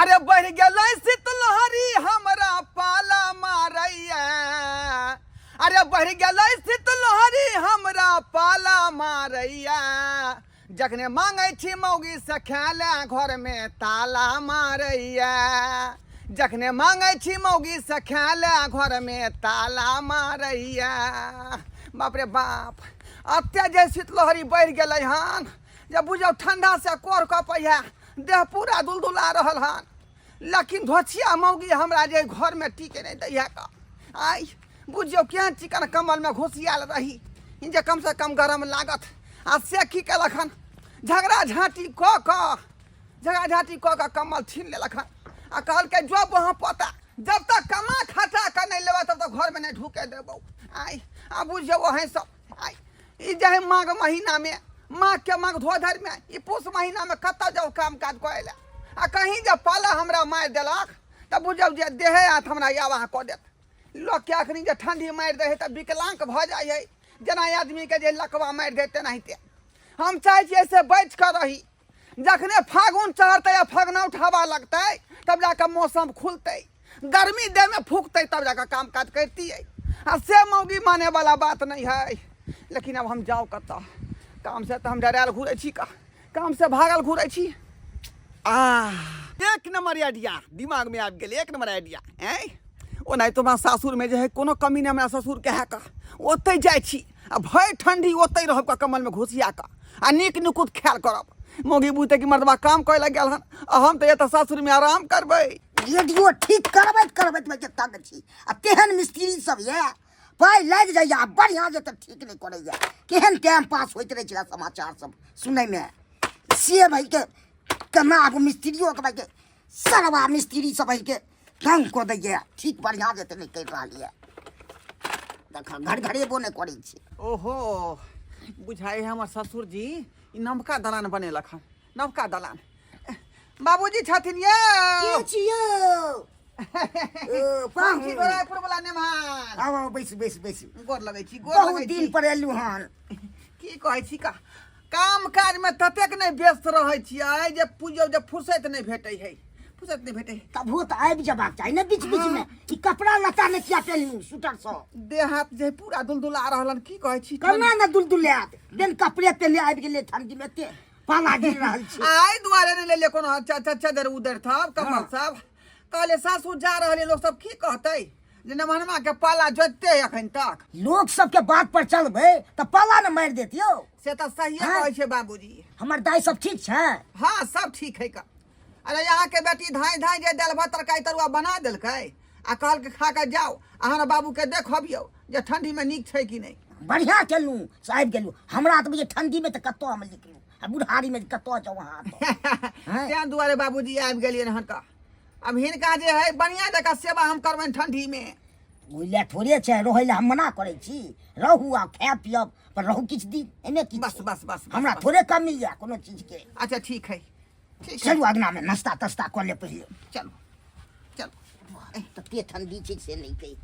अरे बढ़ गेलै शीतलहरी हमरा पाला मारैया। अरे बढ़ गेलै शीतलहरी हमरा पाला मारैया। जखने मांगै छी मौगी से खाय घर में ताला मारैया। जखने मांगै छी मौगी से खाय घर में ताला मारैया। बाप रे बाप, अते जे शीतलहरी बढ़ि गेलै हन जे बुझियौ ठंडा से कोर कपैया, देह पूरा दुलदुला रहल हन। लेकिन धोछिया मौगी हमरा जे घर में टीके नहीं दैया का। आई बुझियौ केहन चिकन कम्बल में घुसियाल रही जे कम से कम गरम लागत। आ से की केलक हन, झगड़ा झाँटी कऽ कऽ झगड़ा झाँटी कऽ कऽ कम्बल छीन लेलक हन आ कहलकै जो वहाँ पोता, जब तक कमा खटा कऽ नहीं लेबै तब तक घर में नहीं ढुके देबौ। आई आ बुझियौ वहीं सब आई ई जे है माघ महीना में, माघ के माघ धोधर में, ई पूस महीना में कतऽ जाउ काम काज करे लए। आ कहीं जे पाला हमरा मारि देलक तऽ बुझियौ जे देहे हाथ हमरा आवाह कऽ देत। लोकके अखनी जे ठंडी मारि दै है तऽ विकलांग भऽ जाइ है, जेना आदमीके जे लकवा मारि दै तेनाहिते। हम चाहै छियै से बचि कऽ रही। जखने फागुन चढ़तै आ फगनौट हवा लगतै तब जाकऽ मौसम खुलतै, गर्मी देहमे फूकतै तब जाकऽ काम काज करितियै। आ से मौगी माने वाला बात नहीं है। लेकिन अब हम जाउ कतऽ, काम से तऽ हम डरायल घुरै छी, का काम से भागल घुरै छी। आ एक नंबर आइडिया दिमाग में आबि गेल, एक नंबर आइडिया। ऐं ओनाहितो हमरा सासुर में जे है कोनो कमी नहीं हमरा ससुर के है का, ओतहि जाइ छी आ भरि ठंडी ओतहि रहब का कमल में घुसिया कऽ आ नीक नुकुत ख्याल करब। मौगी बुझतै कि मर्दबा काम करे लए गेल हन आ हम तऽ एतऽ सासुर में आराम करबै। रेडियो ठीक करबैत करबैत में के तंग छी आ तेहन मिस्त्री सब यऽ पाइ लागि जाइए आ बढ़िआँ जे तऽ ठीक नहि करैए। केहन टाइम पास होइत रहै छै समाचार सब सुनैमे से भाइके केना आब मिस्त्रियोके भाइके सरवा मिस्त्री सब भाइके तंग कऽ दैए, ठीक बढ़िआँ जे तऽ नहि करि रहल यऽ। देख घर घरेबो नहि करै छै। ओहो बुझाइ है हमर ससुर जी ई नवका दलान बनेलक हन, नवका दलान। बाबूजी छथिन यौ? के छी यौ? ओ, हम छी गोरायपुर वाला नेमहान। आउ आउ बैसू बैसू बैसू। गोर लगै छी, गोर बहुत लगै दिन छी। पर एलहुँ हन। की कहै छी का, काम काज में ततेक नहि व्यस्त रहै छियै जे पूजो जे फुर्सत नहि भेटै है, फुर्सत नहि भेटै है। तबो तऽ आबि जेबाक चाही ने बीच बीच में। ई कपड़ा लत्ता ने किया पेन्हलहुँ स्वेटर सब? देह हाथ जे पूरा दुलदुला रहलन, की कहै छी? केना ने दुलदुलायत, बिन कपड़े पेन्हले आबि गेलै ठंडी में, एते पाला गिर रहल छै। आइ दुआरे नहि लेलियै कोनो चदर उदर सब कम्बल सब। कहले सासुर जा रहल लोक सब की कहतै जे नमहनमा के पाला जोतते है अखन तक। लोक सबके बात पर चलबै तऽ पाला ने मारि देत यौ। से तऽ सहिए हाँ? कहै छै बाबूजी। हमर दाइ सब ठीक छै? हाँ सब ठीक है का। अरे यहाँ के बेटी धाई धाई जे दालि भात तरकारी तरुआ बना देलकै आ कहलकै खा कऽ जाओ आ हमरा बाबू के देखबियौ जे ठंडी में नीक छै कि नहि। बढ़िया केलहुँ से आबि गेलहुँ। हमरा तऽ बुझियौ ठंडी में तऽ कतऽ हम निकलू आ बुढ़ारी में कतऽ जाउ अहाँ तऽ। हाँ? तें दुआरे बाबूजी आबि गेलियै हन का। अब हिनका जे है बढ़िया जकाँ सेवा हम करबनि ठंडी में। ओहि लए थोड़े छै, रहै लए हम मना करै छी, रहू आ खायब पियब पर रहू किछु दिन, एहिमे की बस, छै? बस, बस, बस, हमरा बस। थोड़े कमी यऽ कोनो चीजके। अच्छा ठीक है, ठीक है। चलू अगना में नाश्ता तास्ता कऽ ले पहिले। चलू चलू। तते ठंडी छै से नहि कहि।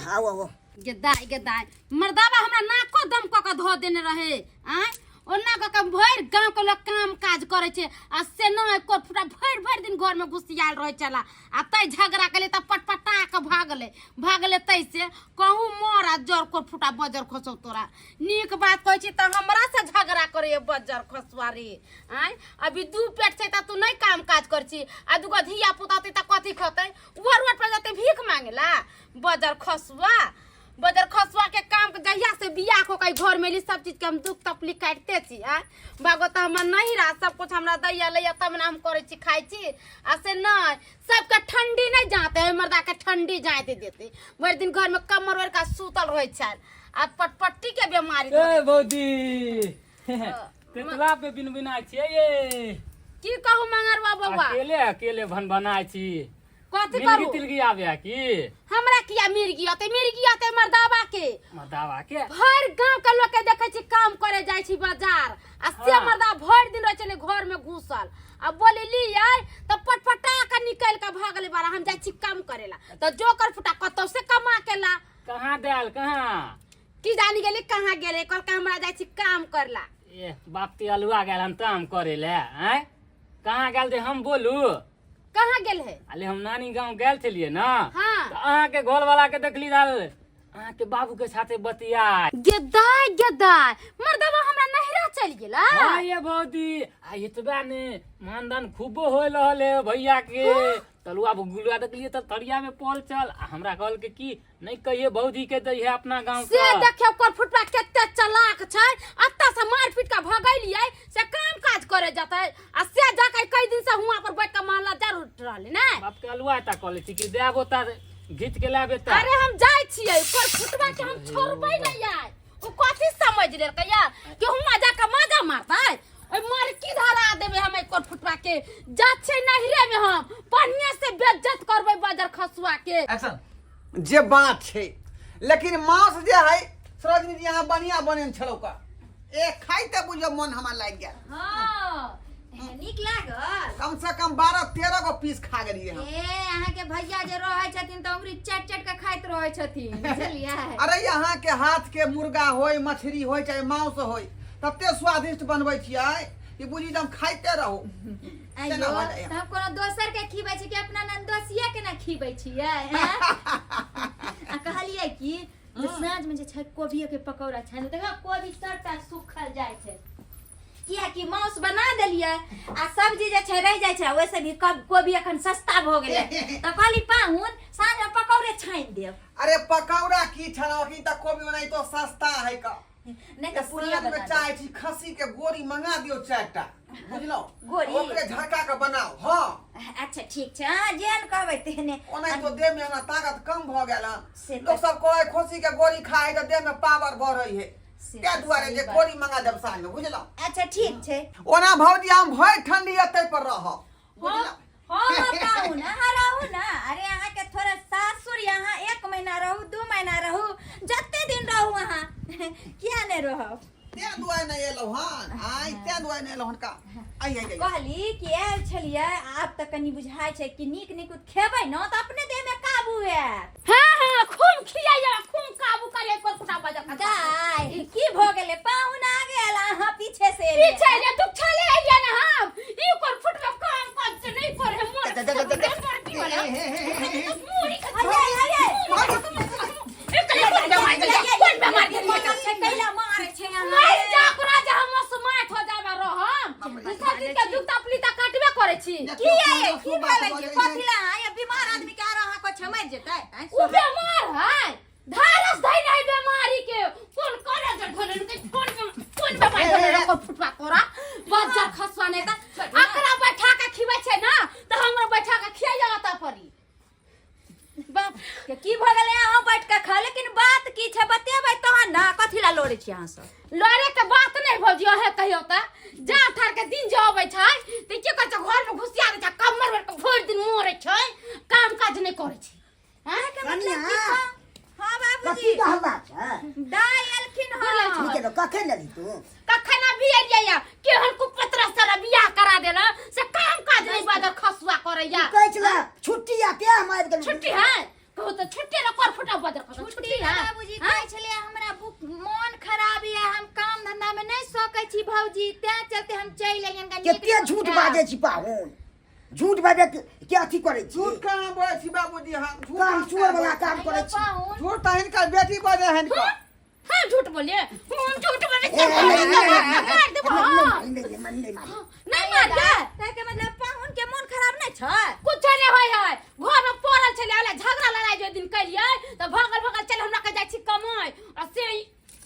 आउ आउ। गे दाइ गे दाइ, मर्दाबा हमरा नाको दम कऽ कऽ धऽ देने रहे। आँय ओना कऽ कऽ भरि गाँव के लोक काम काज करै छै आ से नहि एको फुटा भरि भरि दिन घर में घुसियाल रहै छला। आ तै झगड़ा केलियै तऽ पटपटा कऽ भागलै, भागलै तै से कहूँ मर आ जर को फुटा बजर खसौ तोरा। नीक बात कहै छी तऽ हमरा से झगड़ा करैए बजर खसुआ रे। आँय अभी दू पेट छै तऽ तू नहि काम काज करै छी आ दूगो धिया पुता होतै तऽ कथी खतै? ओहो रोड पर जेतै भीख मांगेला बजर खसुआ। बजर खसुआ के काम के जहिया से बियाह कऽ के घर में एली सब चीज के हम दुख तकलीफ काटिते छी। आँय भगवत हमर नहीं रहा, सब कुछ हमरा दैया लैया तब ने हम करै छी खाइ छी। आ से नहीं सबके ठंडी नहीं जाते है, मर्दा के ठंडी जाते देते भरि दिन घर में कमर ओढ़ के सुतल रहै छल आ पटपट्टी के बीमारी ए भौजी, तेतला पे बिन बिना छियै ये। की कहू मंगरवा बौआ? अकेले अकेले भन बनाय छी। कथी मिर्गी करू? तिलगी आबे है की? हमरा किया मिर्गी अते? मिर्गी अते मर्दावा के। मर्दावा के? भरि गांव के लोग के देखै छी काम करे जाय छी बाजार आ से हाँ। मर्दा भरि दिन रहै छलै घर में घुसल आ बोली ली आय त पटपटा के निकल के भागले बारा हम जाय छी काम करेला त जोकर फुटा कतौ से कमा के ला। कहाँ देल कहाँ? की जानी गेली कहाँ गेले, कहलकै हमरा जाय छी काम करला। ए बाप ते अलुआ गेल हम काम करे ले। आँय कहाँ गेल जे हम बोलू? कहाँ गेल है? अले हम नानी गांव गेल छलियै ना। हाँ। तऽ अहाँके घर वाला के देखली रहल अहाँके बाबू के साथे बतिया। गेदाय गेदाय, मर्दवा हमरा नहिरा चलि गेला। हाँ ये भौजी, आ एतबा ने मानदान खूबो होय रहल है भैया के। तलुआ गुलुआ देखलियै तऽ तरिया में पल चल आ हमरा कहल के की नहीं कहिए भौजी के दै है अपना गांव से देखियो ओकर फुटवा कते चलाक छै, अत्ता से मार पीट के भगैलियै से काम काज करे जतै आ से जाके कई दिन से हुआं पर बैठ के माला जरूर रहलै ने। बाप के अलुआ ता कहले छी कि देबो ता घीच के लाबे ता। अरे हम जाइ छियै, ओकर फुटवा के हम छोड़बै नै आइ। ओ कथी समझ लेलकै या कि हुआं जाके मजा मारतै? ओइ मरकी धरा देबै हम एकर फुटवा के। जा छै नहिरे में हम बढ़िया से बेइज्जत करबै बजर खसुआ के। एक्शन जे बात छै, लेकिन मांस जे है सरोजनी जी अहाँ बढ़िया बनेने छलौ का, ए खाइते बुझियौ मन हमरा लागि गेल। हाँ, नीक लागल। कम से कम 12-13 गो पीस खा गेलियै हम। ए अहाँ के भैया जे रहै छथिन तऽ अंगुरी चाटि चाटि के खाइत रहै छथिन, बुझलियै? अरे यहाँ के हाथ के मुर्गा होय, मछली होय, चाहे मांस होय, तते स्वादिष्ट बनबै छियै कि बुझी हम खाइते रहू। आइयो, तेना भऽ जाइए। तऽ हम कोनो दोसर के खिबै छी कि अपना ननदोसिया के ना खिबै छियै, हैं? आ कहलियै कि जे साँझ में जे छै कोबिये के पकौड़ा छानि, देखो कोबी सबटा सुखल जाइ छै, कियाकि मांस बना देलियै आ सब्जी जे छै रहि जाइ छै, वैसे भी कोबी अखन सस्ता भऽ गेलै, तऽ कहली पाहुन साँझ में पकौड़े छानि देब। अरे पकौड़ा की छानब, अखन तऽ कोबी ओनाहितो सस्ता है का। नहि तऽ पूरिये साँझ में बना देब। चाहै छी खस्सी के गोरी मंगा दियौ 4टा, बुझलहुँ? गोरी? ओकरे झड़का के बनाउ। हाँ। अच्छा ठीक छै, अहाँ जेहन कहबै तेहने। ओनाहितो देह में हमरा ताकत कम भऽ गेल हन। से तऽ लोक सब कहै खस्सी के गोरी खाइ तऽ देह में पावर बढ़ै है, से ताहि तऽ दुआरे सही जे बात। गोरी मंगा देब साँझ में, बुझलहुँ? अच्छा ठीक छै। ओना भौजी हम भरि ठंडी एतै पर रहब, बुझलहुँ? हाँ, हाँ, पाहुन, अहाँ रहू ना। अरे अहाँ के थोड़ा सासुर यहाँ 1 महीना रहू, 2 महीना रहू, जते दिन रहू अहाँ, किया नहीं रहब? तें दुआरे नहि एलहुँ हन, आइ तें दुआरे नहि एलहुँ हन का। आइ, आइ, आइ। कहली कि आयल छलियै, आब तऽ कनि बुझाइ छै कि नीक नीक खेबै ने तऽ अपने देह में काबू हैत। हाँ, हाँ, खूब खियाइया, खूब काबू करे पर कुटा बजा खा। दाइ, की भऽ गेलै? पाहुन आ गेल, अहाँ पीछे से एलियै। पीछे एलियै, दुख छले एलियै ने हम। ई कोन फुटबे काम काज से नहीं करे, मोर दे, दे, दे, दे, दे। मोर की वाला। मोरी के अरे, अरे, अरे। कोन बेमारी देलियै? छै, कैला मारै छै अहाँ? मरि जा ओकरा जे हम असमात हो जाबे रहम। सब दिन के जुगता पुलिता काटबे करै छी। की ये, की भेलै ये? कथी ला अहाँ ये बीमार आदमी के आर अहाँ को छमरि जेतै? आँय, उ बेमार है, धारस धै नहीं बेमारी के। कोन करे जे धरे के कोन कोन बेमारी धरे रे, कोन फुटवा तोरा बज्जर खसवा नहीं त अकरा बैठा के खिबै छै ना त हमरा बैठा के खियाइया आता परी। बाप के की भऽ गेलै? अहाँ बैठ के खा, लेकिन बात की छै बतेबै तहन ना। कथी ला लड़ै छी अहाँ सब? लड़े के बात नहीं भौजी, अहे कहियो त जा ठार के दिन जे अबै छै त की करै छै, घर में घुसिया दै छै, कमर भर के भरि दिन मोरै छै, काम काज नहीं करै छै। अहाँ के मतलब कनिया। की कह? हाँ बाबूजी। कथी के हल्ला छै? दाइ एलखिन हन। ठीक है, कखन एलही तू? कखन अभी एलियै या? केहन कुपत्र सारा बियाह करा देला से काम काज नहीं बादर खसुआ करैया। कहै छला छुट्टी आ, ते हम आबि गेलहुँ। छुट्टी है कहू तऽ छुट्टी न कर फुटा बदर खसुआ छुट्टी छुट्टी है। बाबूजी कहै छलै हमरा बुक मन खराब या, हम काम धंधा में नहीं सकै छी भौजी, तें चलते हम चलि एलियन। कनि नीक कते नीक झूठ खायब। बाजै छी पाहुन, झूठ बाजै के अथी करै छी? झूठ कहाँ बोलै छी बाबूजी हम? झूठ काम हम चोर वाला काम करै छी। पाहुन झूठ तऽ हिनकर बेटी बजै हन का। हाँ झूठ बोलिए, हम झूठ बोले? ए, ए, नहीं, नहीं, नहीं, मार देबो। नहीं, नहीं, नहीं, नहीं, मार। नहीं मार दे। ताके मतलब पाहुन के मन खराब नहीं छै? कुछ नहीं होय है, घर में पड़ल छलै, अले झगड़ा लड़ाई जो दिन कलियै तऽ भगल भगल चल हमरा के जाइ छी कमाय आ से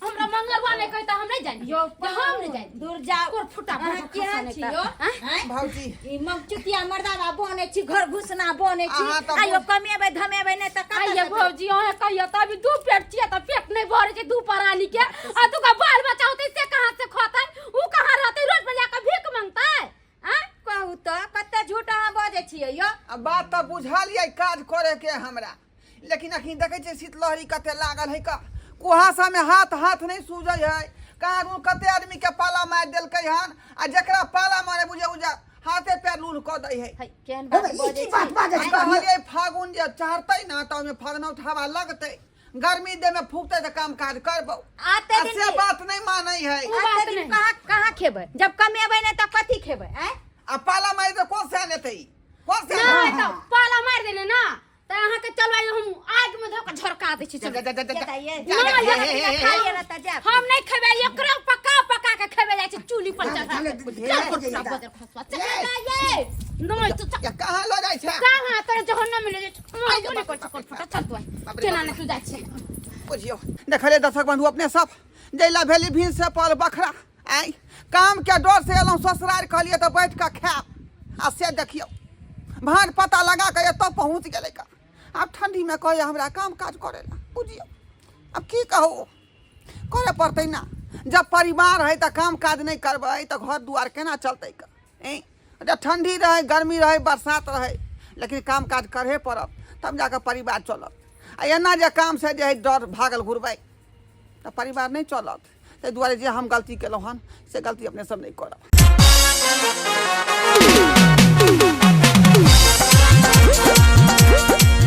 हमरा मंगलवा नहीं कहता हम नहीं जानी। यौ जे हम नहीं जानी। दूर जाओ। कोर फुटा अहाँ फुटा केहन खसा छी नहीं यौ? तऽ। आँय? भौजी। ई मगचुतिया मर्दाबा बनै छी, घर घुसना बनै छी। अहाँ तऽ आइयो कमेबै धमेबै नहि तऽ कतऽ आइये से भौजी अहाँ कहियो तऽ अभी 2 पेट छियै तऽ पेट नहीं भरै छै 2 प्राणी के, आ तू का बाल बच्चा होतै से कहाँ से खतै? उ कहाँ रहतै? रोड पर जाके भीख मांगतै? आँय? कहू तऽ कते झूठ अहाँ बजै छियै यौ। आ बात तऽ बुझलियै काज करे के हमरा, लेकिन अखनी देखै छियै शीतलहरी कते लागल है का, कुहासा में हाथ हाथ नहीं सूझै है। कहाँ कते आदमी के पाला मारि देलकै हन, आ जकरा पाला मारे बुझे उजा हाथे पैर लूल कऽ दै है। है, केहन हे बात ई बजै की छी? बात बाजै छी? कहलियै फागुन जे चढ़तै ना तऽ ओहिमे फगनौट हवा लगतै, गर्मी देह में फूकतै तऽ काम काज करबौ। आते आ दिन से बात नहीं मानै है। उ आते बात दिन नहीं। कहाँ कहाँ खेबै? जब कमेबै नहि तऽ कथी खेबै? आँय? आ पाला मारि तऽ कोन से लेतै? कौन से नहीं तो पाला मार देने ना त अहाँ के चलवाई हम आग में धो के झरका दै छी जा, चलू। जा, जा, जा, जा। जा, ये, जा, ना, जा, ये हे, हे, हे, खा हे। लिअ तऽ जायब। हम नहीं खेबै एकरा पका पका के खेबै जाइ छै चूल्ही पर चढ़ा चल, के। चल, चल, चल, कुर्ता चल। बदल खसुआ, चल। ये। नहीं तो चल। या कहाँ लऽ जाइ छै कहाँ तोरा जहन्नम में ले जाइ छौ। मारबो नहि करै छौ, कोन फटा, चल तू आइ। बाप रे केना बाप। नहि तू जाइ छै बुझियौ देखले दर्शक बंधु अपने सब जैला भेली भीन से पल बखरा आइ काम के डर से एलहुँ ससुरार कहलियै तऽ बैठ कऽ खायब आ से देखियौ भान पता लगा कऽ एतऽ पहुँच गेलै का आब ठंडीमे कहैए हमरा काम काज करै लए बुझियौ आब की कहू करऽ पड़तै ना जब परिवार है तऽ काम काज नहि करबै तऽ घर दुआर केना चलतै का ऐं जब ठंडी रहै गर्मी रहै बरसात रहै लेकिन काम काज करहे पड़त तब जाकऽ परिवार चलत आ एना जे कामसँ जे हइ डर भागल घुरबै तऽ परिवार नहि चलत ताहि दुआरे जे हम गलती केलहुँ हन से गलती अपने सब नहि करब।